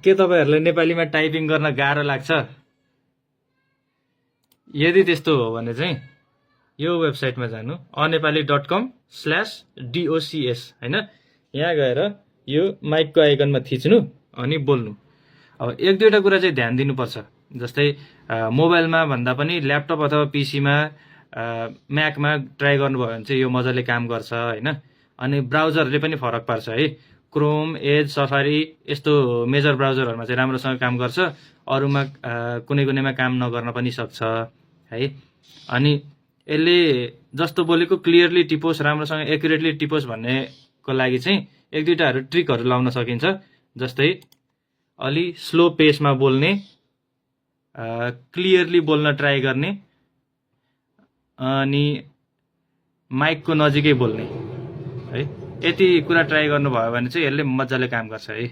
के तपाईहरुलाई नेपालीमा टाइपिङ गर्न गाह्रो लाग्छ? यदि त्यस्तो हो भने चाहिँ यो वेबसाइटमा जानु anepaly.com/docs हैन, यहाँ गएर यो माइकको आइकनमा थिच्नु अनि बोल्नु। अब एक दुईटा कुरा चाहिँ ध्यान दिनुपर्छ, जस्तै मोबाइलमा भन्दा पनि ल्यापटप अथवा पीसीमा म्याकमा ट्राई गर्नुभयो भने चाहिँ यो मजाले काम गर्छ हैन। अनि ब्राउजरले पनि फरक पार्छ है। क्रोम, एज, सफारी यस्तो मेजर ब्राउजरहरुमा चाहिँ राम्रोसँग काम गर्छ, अरुमा कुनै कुनैमा काम नगर्न पनि सक्छ है। अनि यसले जस्तो बोलेको क्लियरली टिपोस्, राम्रोसँग एक्युरेटली टिपोस् भन्नेको लागि चाहिँ एक दुईटाहरु ट्रिकहरु लाउन सकिन्छ। जस्तै अलि स्लो पेसमा बोल्ने, क्लियरली बोल्न ट्राई गर्ने, अनि माइकको नजिकै बोल्ने है। यति कुरा ट्राई गर्नुभयो भने चाहिँ यसले मजाले काम गर्छ है।